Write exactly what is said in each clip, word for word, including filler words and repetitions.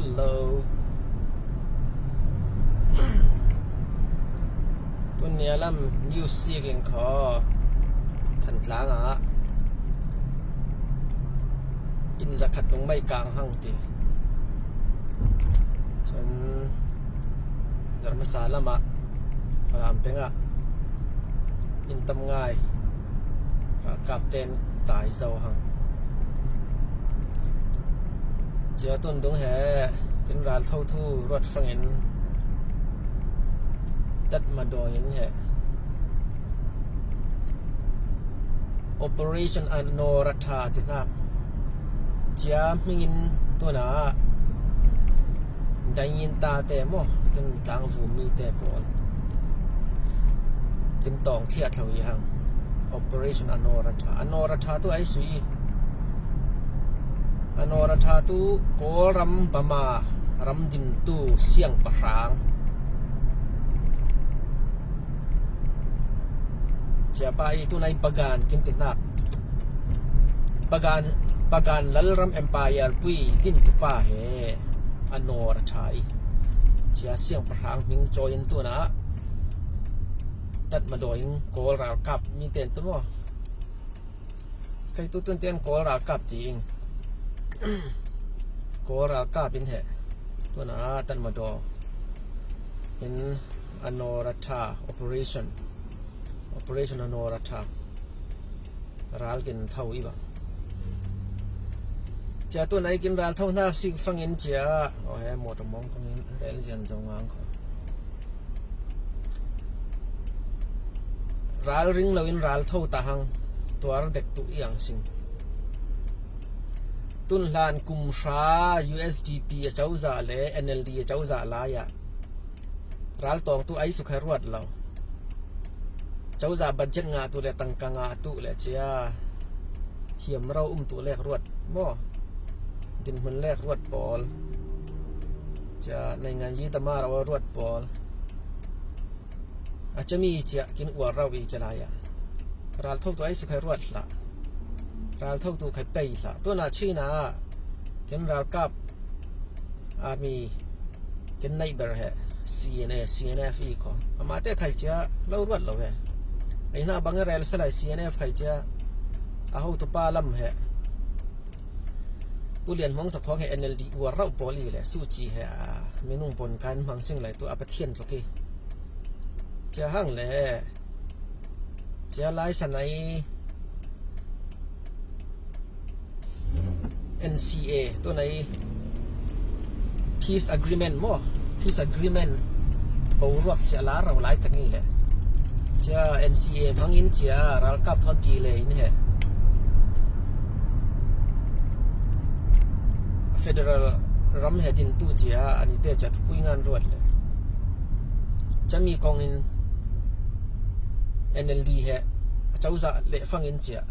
Hello. Tun nia lam news sikin kho Thantlang ah inn zakhat tung mei kang hang ti. Chun Dharmasa lamah Falam pengah inn tam ngai ralkap ten tai zo hang. Cia tun dung he kin ral tho thu ruat fangin Tatmadaw in he Operation Anuradha ti hnak cia hmingin tunah Dangin tate maw, kin tlang vumi te pawl kin tawng thliah thlo i hang. Operation Anuradha. Anuradha tu ai sui. Anuradha tu Kawlram Bama ram din tu siang pahrang. Cia pa i tunai Bagan kin ti hnak. Bagan, Bagan lalram empire pui din tu pa he Anuradha i. Cia siang pahrang hming cawi in tunah Tatmadaw in Kawl ralkap mi ten tu maw. Kei tu tun ten Kawl ralkap ti in. Kawl ralkap in he. Tunah Tatmadaw in Anuradha operation. Operation Anuradha. Ral kin tho i bang. Cia tunai kin ral tho hna sik fangin cia. Oh he, motor mong kong in rel zian zo ngang kho. Ral ring lo in ral tho ta hang. Tuar dek tu i ang sing. Tun hlan kum hra U S D P a cozah le N L D a cozah lai ah ral tawng tu ai sukha ruat lo. Cozah budget ngah tu le tangka ngah tu le cia hiam ro um tu lek ruat maw. Dinhmun lek ruat pawl. Cia naingan yi tamar a ruat pawl. A cami cia kin uar rau i cia lai ah. Ral tho tu ai sukha ruat hlah. Ral tho tu khai pei hlah. Tunah China ah kin ralkap army kin neighbor he C N A, C N F i ko. Amate khai cia lo ruat lo he. Ei hna bang rel salai C N F khai cia a ho tu pa lam he. Pu Lian Hmawng Sakhawng he N L D uar rauh pawl i le suci he a minung pon kan hmang sing lai tu a Pathian tluk i. Cia hang le cia lai sanai N C A tunai peace agreement maw, peace agreement boruak cia la rau lai tak ngi le cia N C A hmangin cia ralkap thawt pi le in he federal ram he din tu cia ani te cia thupui ngan ruat le cami kongin N L D he a cozah le fangin cia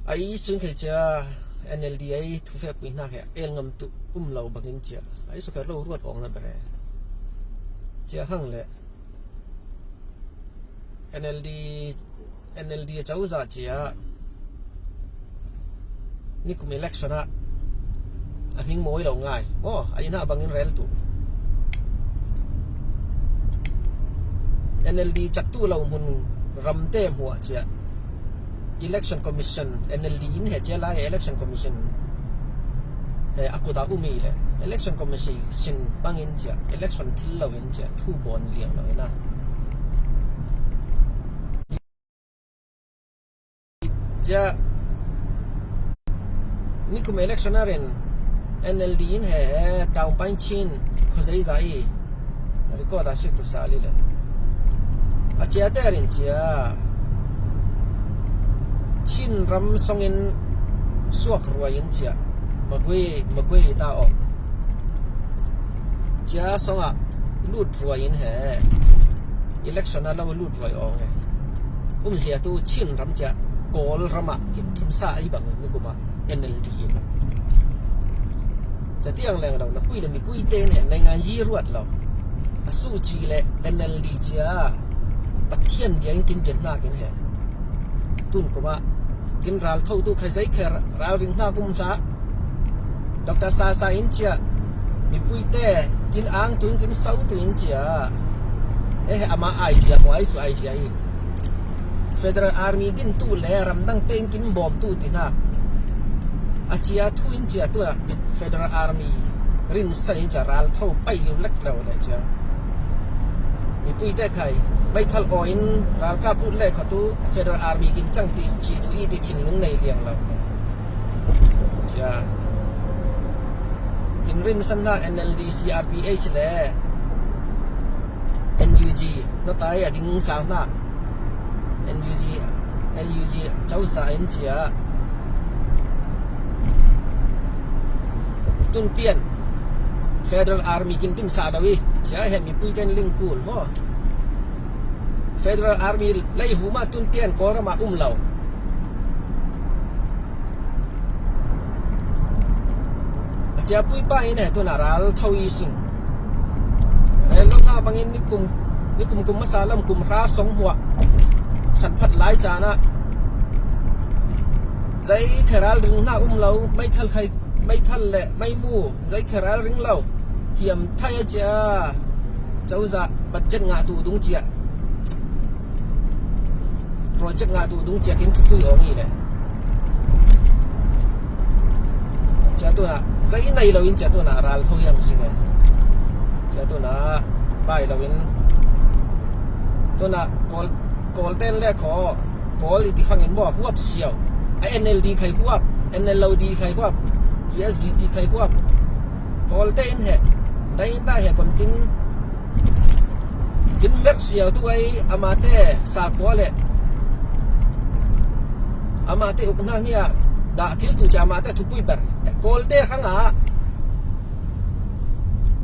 a i sun khai cia N L D a i thufek pui hna he el ngam tu um lo bangin cia a i sukha lo ruat awng na bere cia hang le N L D, N L D a cozah cia nikum election ah a hming mawi lo ngai maw a i hna bangin rel tu N L D cak tu lo hmun ram te hmuah cia Election Commission, N L D in he cia lai Election Commission he a kut a um i le Election Commission bangin cia election thil lo in cia thu bawn liang lo in a cia nikum election a rin N L D in he Taung Paing Chin khuazei za i record a sik tu sa li le a cia te rin cia Chin ram songin suak ruai in cia magui magui ta awk cia songah lut ruai in he election a lo lut ruai awng he umzia tu Chin ram cia Kawl ramah kin thumsa a i bang in nikum ah N L D in catiang leng lo na pui le mipui te nen naingan yi ruat lo a suci le N L D cia Pathian bia in kin bian hnak in he tun kum ah kin ral tho tu khai zei kher ral ring hna kum hlah Doctor Sasa in cia, mipuite kin ang tu in kin sau tu in cia. Eh, ama idea maw, ai su idea hi. Federal Army din tu le ramdang te in kin bawm tu ti na. A cia thu in cia tu a Federal Army rin sa in cia ral tho pai liu lek lo le cia. Mipuite khai, meithal aw in ralkap lut le kha tu Federal Army kin cang ti ci tu i ti thinlung nei liang lo. Cia. Kin rin san hna N L D, C R P H le N U G. Na tai a ding sang hna. N U G, N U G, cozah in cia. Tun tian Federal Army kin ding sa lo i. Cia he mipuiten ling kul maw. Federal Army lei vuma tun tian Kawlram ah um lo. A cia puipa in he tun a ral tho i sing. Rel lo hna bangin nikum, nikum kum masa lam kum hra song hmuah san phat lai caan ah. Zei khe ral ring hna um lo, meithal khai, meithal le meimu, zei khe ral ring lo. Hiam thai a cia. Cozah, budget ngah tu dung cia. Project ngah tu dung cia kin thupui awng i le. Cia tu na, zei nei lo in cia tu na, ral tho yang sing e. Cia tu na, bai lo in. Tu na, Kawl, Kawl ten le khaw, Kawl i ti fangin maw, huap siau. A N L D khai huap, N L O D khai huap, U S D P khai huap. Kawl te in he, dai in ta he kon tin, kin mer siau tu ai, amate sakhua le amate uk hna hnia dah thil tu cia amate thupui ber. Kawl te hrangah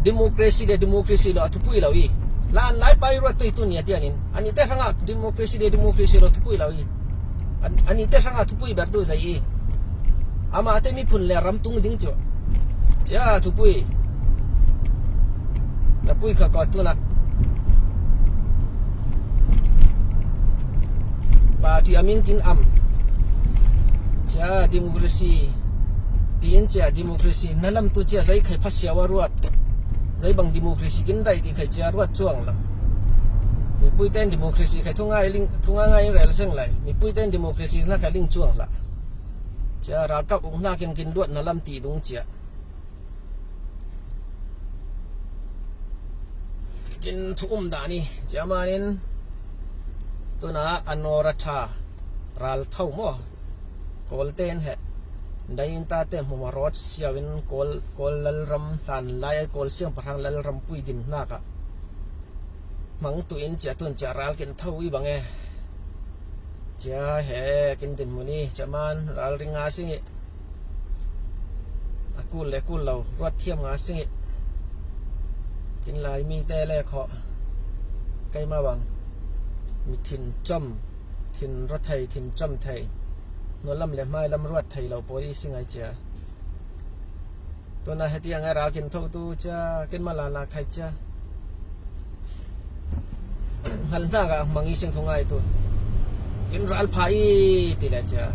democracy le democracy lo a thupui lo i. Hlan lai pai ruat tui tu nia tianin. Ani te hrangah democracy le democracy lo thupui lo i. An, ani te hrangah thupui ber tu zei i. Amate miphun le ram tung ding cu. Cia thupui. Na pui kha ko tu na. Party a min kin am. Cia democracy. Tin cia democracy. Na lam tu cia zei khai pha siau a ruat. Zei bang democracy kin dai ti khai cia ruat cuang lo. Mipui ten democracy khai thungai ling, thungai ngai rel seng lai. Mipui ten democracy na khai ling cuang la. Cia ralkap uk hna kin kin luat na lam ti dung cia. Kin thu um dah ni, cia manin tuna a nawr a ṭha ral tho maw? Kawl ten he dai in ta te hmuma rawt siau in Kawl, Kawl lalram hlan lai a Kawl siangpahrang lalram pui din hna kha. Hmang tu in cia tun cia ral kin tho i bang e. Cia he kin din hmun i cia man ral ring nga sing i. A kul le kul lo ruat thiam nga sing i. Kin Laimi te le khawh. Keimah bang mi thin com, thin ra thei, thin com thei. Hnualam le hmailam ruat thei lo pawl i sing ai cia. Tuna hetiang a ral kin tho tu cia, kin mala la khai cia. Hal hna ka hmang i sing thungai tu. Kin ral pha i ti le cia.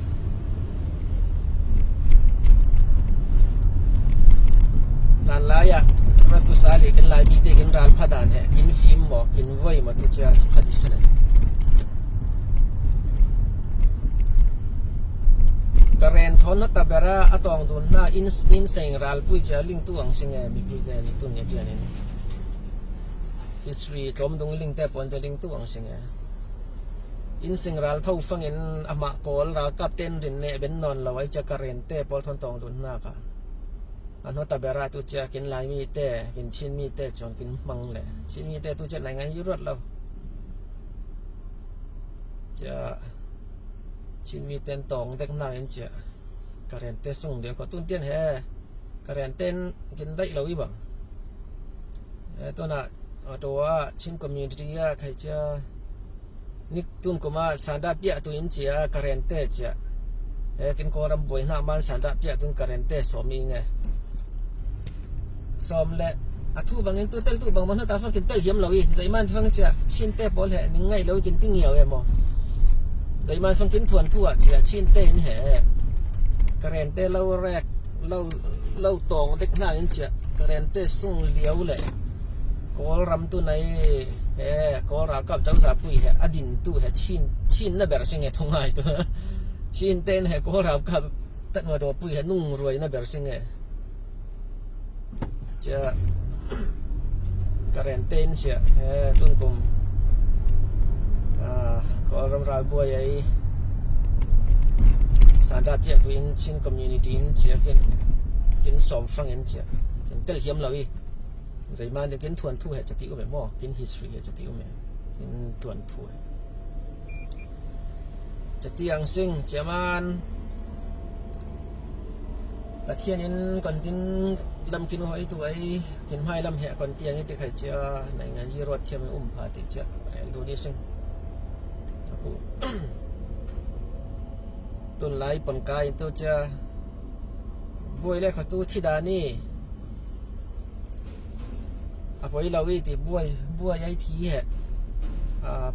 Nan lai ah, rat tu sa le kin Laimi te kin ral pha dan he, kin fim maw, kin voi maw tu cia, khat i sa le. Ka ren thawn na ta bera a tawng dun hna in, in seng ral pui cia ling tu ang sing e, mipui te ling tu nia tian in. History tlawm dung ling te puan te ling tu ang sing e. In seng ral tho fangin amah Kawl ralkap ten rin ne ben nawn lo ai cia ka ren te pawl thawn tawng dun hna ka. A hnu ta bera tu cia kin Laimi te, kin Chinmi te chuan kin hmang le. Chinmi te tu cia nai ngai hi ruat lo. Cia Chinmi ten tawng dek hna in cia. Ka ren te sung deuh ko tun tian he. Ka ren ten kin daih lo i bang. E, tuna, a, tua, Chin community a khai cia. Nik tun kuma sanda piah tu in cia ka ren te cia. E, kin Kawlram buai hna man sanda piah tu in ka ren te sawm i nge. Sawm le a thu bangin tu tel tu bang man ta fang kin tel hiam lo i. Zai man fang cia Chin te pawl he ning ngai lo i kin ting ngiau e maw. Zai man fang kin thuan thu ah cia Chin te in he. Ka ren te lo rek lo Lo tawng dek hna in cia, Karen te sung liau le Kawlram tu nai he, Kawl ralkap cozah pui he, a din tu he, Chin, Chin na ber sing e thungai tu. Chin ten he, Kawl ralkap tatmadaw pui he, nung ruai na ber sing e. Cia, Karen ten cia, he, tun kum, ah, Kawlram ralbuai ai, sanda tia tu in Chin community in cia kin, kin sawm fang in cia, kin tel hiam lo i. Zeiman ding kin thuan thu he ca ti um e maw, kin history he ca ti um e, kin thuan thu he. Ca ti ang sing, cia man. Pathian in kon tin lam kin hoi tu ai, kin hmai lam he kon ti ang i ti khai cia, nai ngai ji ruat thiam um pha ti cia, rel tu di sing. Aku. Tun lai pang kai tu cia, buai le kha tu thi da ni. A poi lo i ti buai, buai ai thi he. A,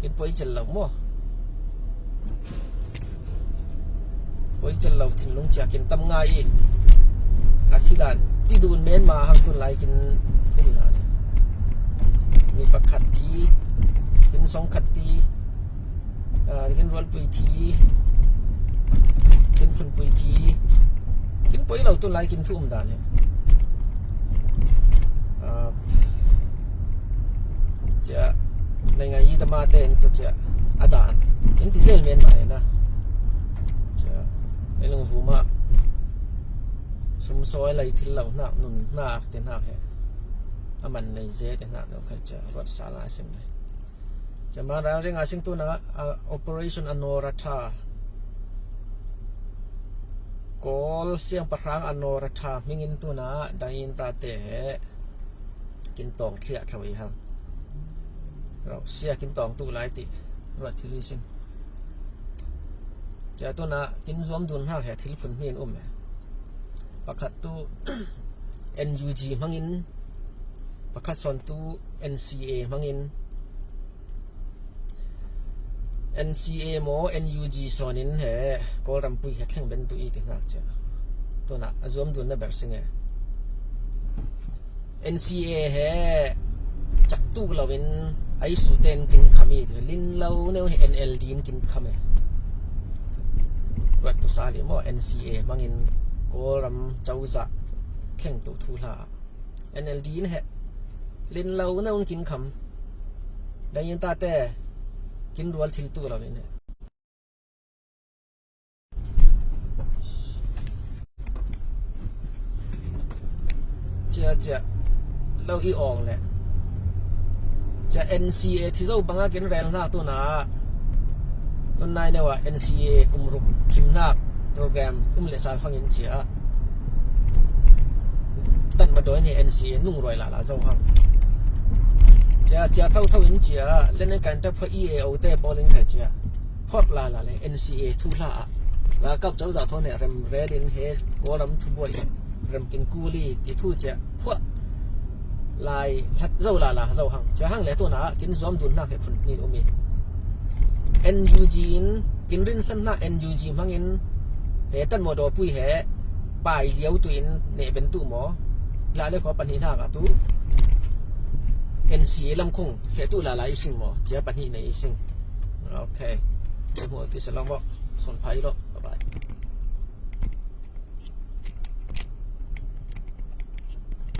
kin poi chel lo maw. Poi chel lo thinlung cia kin tam ngai i. A thi dan, ti dun men ma hang tun lai kin thum dan. Mi pakhat thi, kin song khat thi. Ah, kin rualpui thi, kin phunpui thi, kin poi lo tun lai kin thu um dan he. Ah, cia, nai ngai i tama te in tu cia, a dan, in ti zel men ma e na. Cia, e lung vuma, sum so e lai thil lo hnak, nun hnak, te hnak he. A man nei ze te hnak no kha cia, ruat sa la sim le. Cia man ralring a sing tuna, a, Operation Anawra Tha. Kawl siang pahrang Anawra Tha hmingin tuna, dangin ta te he. Kin tawng thliah thlo i hang. Rau sia kin tawng tu lai ti. Ruat thil i sing. Cia tuna, kin zuam dun hnak he thil phun hnin um e. Pakhat tu, N U G hmangin, pakhat sawn tu, N C A hmangin, N C A maw, N U G sawnin he, Kawlrampui he thleng ben tu i ti hnak cia. Tuna, a zuam dun na ber sing e. N C A he, cak tu lo in, ai su ten kin kham i ti, lin lo neu he N L D in kin kham e. Ruat tu sa li maw, N C A hmangin, Kawlram cozah thleng tu thu hla. N L D in he, lin lo na un kin kham. Dangin ta te, kin rual thil tu lo in he. Cia, cia. Lo i awng le. Cia N C A thi zo banga kin rel hna tuna. Tun nai newa N C A kum ruk khim hnak program um le sal fangin cia. Tan ma dawi ni N C A nung ruai lala zo hang. Cia, cia tho tho in cia, len kan ta pha E A O te bawlin khai cia. Phawt lala le N C A thu hla ah. Ralkap cozah thawn he rem rel in he Kawlram thubuai rem kin kuli ti thu cia. Phuah lai hlat zo lala zo hang. Cia hang le tuna kin zuam dun hnak he phun hnin um i. N U G in, kin rinsan hna N U G hmangin, he tan maw dawpui he, pai liau tu in, neh ben tu maw, la le khaw pahnih hna ka tu, N C A lam khung, feh tu lala i sing maw, cia pahnih nei i sing. Okay. Hmu tu se lo maw, son phai lo.